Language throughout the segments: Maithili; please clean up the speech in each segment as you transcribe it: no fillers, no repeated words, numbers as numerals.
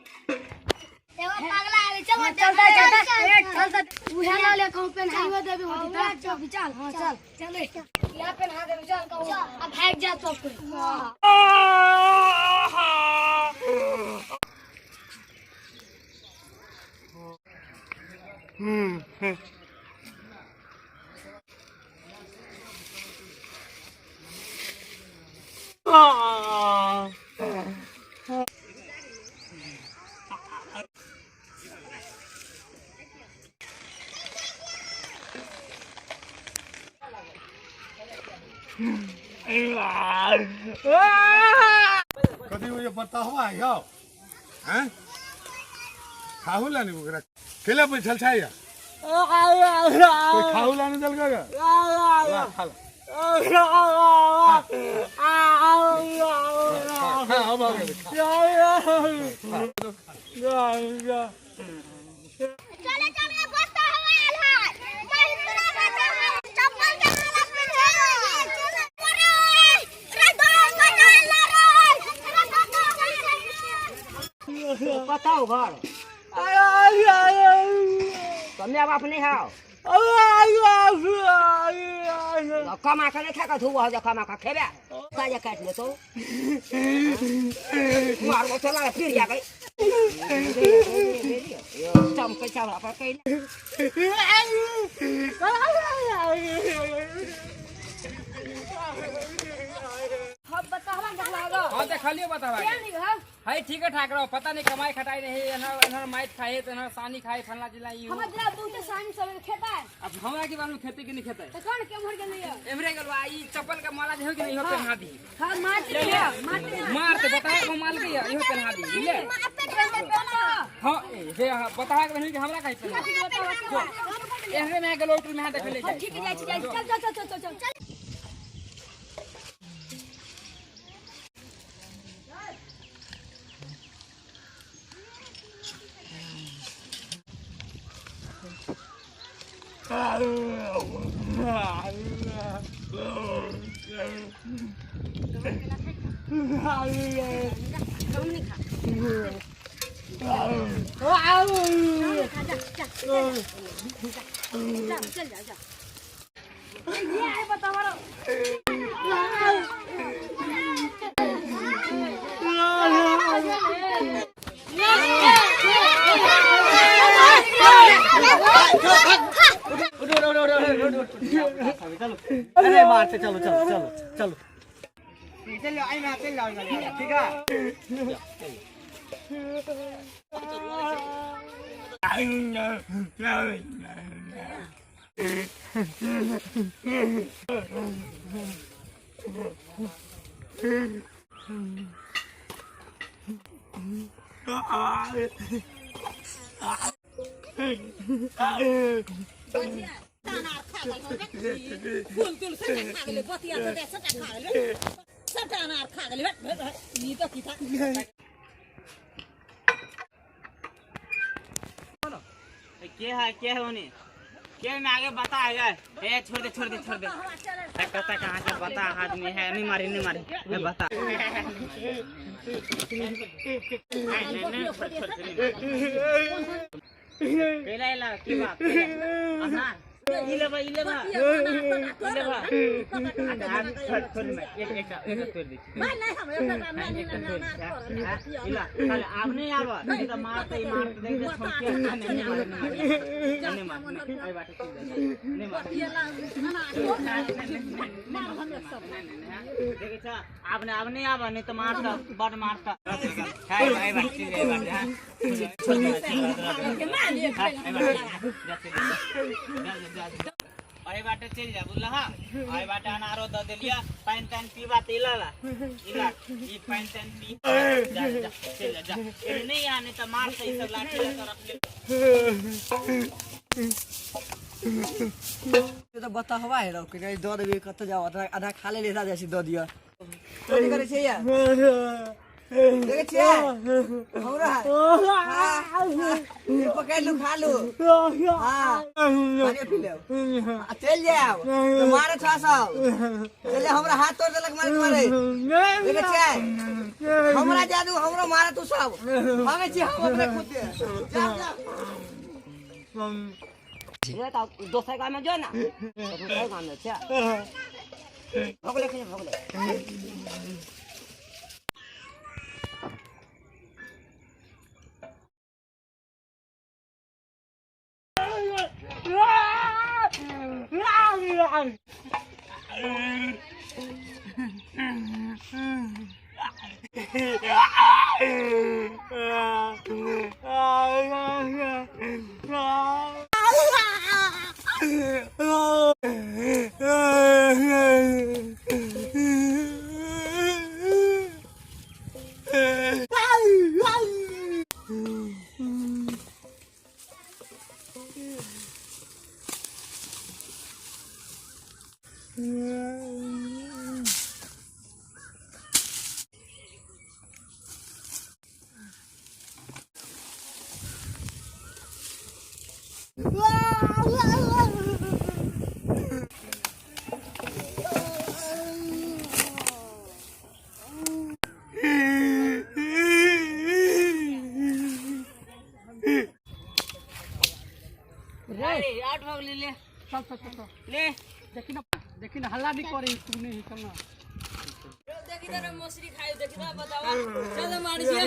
एगो पगला आले चल चल चल चल चल उहे ला ले कहूं पेन्हाइयो देबी होती त चल चल हां चल चल या पेन्हा देबी चल कहूं आ भाग जा सब कोई। कथी हो बताहुआ है यौ हैं खाहु ला नहीं ओकरा केला बैठल छै या कोई खाहु ला नहीं देलकै गा ला खा ला खा अब आ गेलै खा चले चले बता हवा आल है महिंद्रा बता है चप्पल के माला पेन्हे चले रे रे दो बजा ला रे बताओ घर तो my बाप नहीं how कमा के नहीं खा के धुआ हो जा कमा के खेबे काजे काट ले तो मार वो चला फिर जा गई चमके चला पर कहीं हम बतावा देखला हाँ देखलियो बतावा क्या नहीं है है ठीक है ठाक रहो पता नहीं कमाई खटाई नहीं एनहर एनहर माइट खाए तो एनहर सानी खाए फलना चिल्ला ई हमर दिला बहुत सानी सब खेता है। अब हमरा के बारे में खेती के नहीं खेते तो कौन के उम्र के नहीं है। एमरे गलवा ई चप्पल के माला जे हो कि नहीं हो पहना दी। हां मार दे मार दे। मार तो बताया को माल के इहो पहना दी बुझले। हां हे हां बताया के बहन के हमरा काहे पहना एहरे में गेलो टूल में देख ले जाए। ठीक है जाय चल चल चल चल चल चल। चल चल जा जा ये है बतावा अरे मारते चलो चलो चलो चलो चल आई मैं चल जाओ ठीक है। के है के है उन्हें के में आगे बता है ए छोड़ दे छोड़ दे छोड़ दे है कता कहाँ के बता आदमी है नहीं मारी नहीं मारी है बता केला एला की बात अनार ई लेबा ई लेबा ई लेबा अच्छा हम छोड़ छोड़ में एक एक एक तोड़ दै छी नहीं नहीं इला खाली आब नहीं आब नहीं तो मारते ही मारते देख दे छोड़ के नहीं मारे नहीं मारे नहीं मार नहीं आई बात चल नहीं मार देखे छ आब नहीं आब नहीं आब नहीं तो मारता बड मारता हाय आई बात चल आई बात हां छोड़ दे अरे बाटे चल जा बुझला हां अरे बाटे अनारो द देलिया पानि तानि पीबा त इला ला इला ई पानि तानि पी जा जा चल जा जा ए नहीं आने त मार त ई सब लाठी लगा रख ले। तो बताहवा है रहो कि दऽ देबै कतऽ जाओ, आधा आधा खा ले आधा जाइ छी दऽ दिअ। कथी करै छियै या? देखै छियै हमरा पकड़ि लू, खा लू, हाँ पानियो पी लेब आ चलि जायब। तऽ मारै छह सब, चलि जा। हमरा हाथ तोड़ि देलक मारैत मारैत। देखै छियै हमरा जादू, हमरो मारे तू सब। भागै छी हम अपने खुद। जाओ जाओ। रे त दोसर गाँव में जो ना, दोसर गाँव में छै। भोगले खिने भोगले। रे आठ भाग ले ले, चल चल चल ले। देखी ना, देखी ना, हल्ला नहीं करे तू, नहीं चल ना। देखी ना मछली खाई, देखी ना बतावा। चल मारी छे।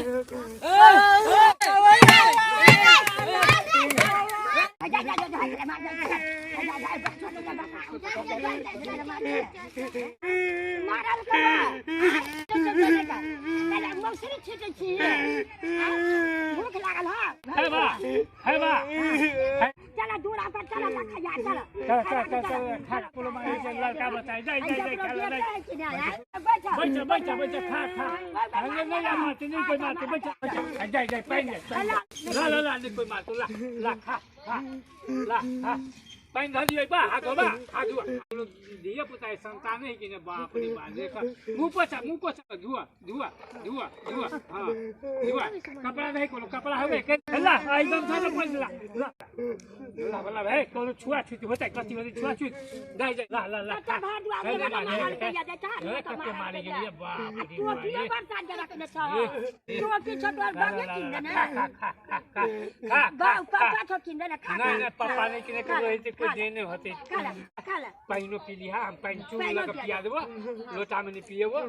मारल मौसरी छीटै छी, भूख लागल है। है बा, है बा। चल दूरा पर चल, खैया चल चल चल चल चल, खा। कोनो मारे से लड़का बताए। जाय जाय जाय, खा ले। बैठ बैठ बैठ, खा खा। नहीं नहीं मारते नहीं, कोई मारते। बैठ बैठ, जाय जाय, पानी ले। ला ला ला, नहीं कोई मारतो। ला ला, खा खा, ला खा। पानी धर दियो बा, हाथ बा, हाथ धुआ। धिया पुता संतान है कि ने? बाप रे बाप, देख, मुंह पोछा, मुंह पोछा, धुआ धुआ धुआ धुआ, हां धुआ। कपड़ा नहीं, कोनो कपड़ा हवे के? ला एकदम था पैसा। ला ला ला ला भाई, कोनो छुआ छुती होता कथी होती छुआ छुत। जाय जाय, ला ला ला, खा। कते मारे गेलिए, बाप रे। खा खा खा खा खा। खा नहीं नहीं, पापा नहीं किने करो हेते, कोई देने होते। पानिनो पी लिहा, हम पानि चूर लऽ के पिया देबो, लोटा में नहीं पिएबो।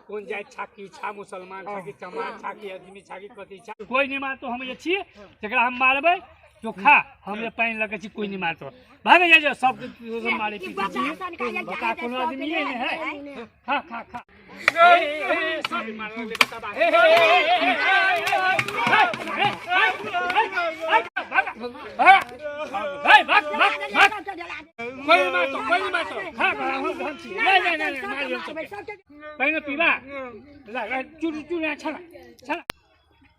कोन जाति छा की छा, मुसलमान छा कि चमार छा कि आदमी छा कि कथी छा, कोई नहीं मारतो। हम जे छियै जकरा हम मारबै तो खा। हम जे पानि लऽ के छी, कोई नहीं मारतो। भागे जाइ जाओ, सब मारे पीटे छी। बता, कोनो आदमी नहीं है। खा खा खा। ए सब मार लगले बताबा। हे हे हे, भाग भाग भाग, कोई नहीं मारतो, कोई नहीं मारतो। खा खा, हम छी। नहीं नहीं नहीं, मार सब पानि पीबा। ला ला, चूर चूर, छला छला,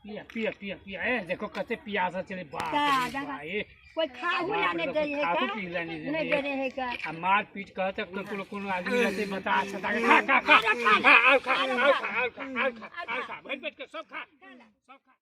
पिया पिया पिया पिया। ए देखो कते पियास चले, बाप रे बाप। ए कोई खाहू ला नहीं दे है का? नहीं दे है का? आ मार पीट कहते कोनो कोनो आदमी रहते बता छता। खा खा खा खा, और खा और खा और खा और खा और खा, भर पेट के सब खा, सब खा।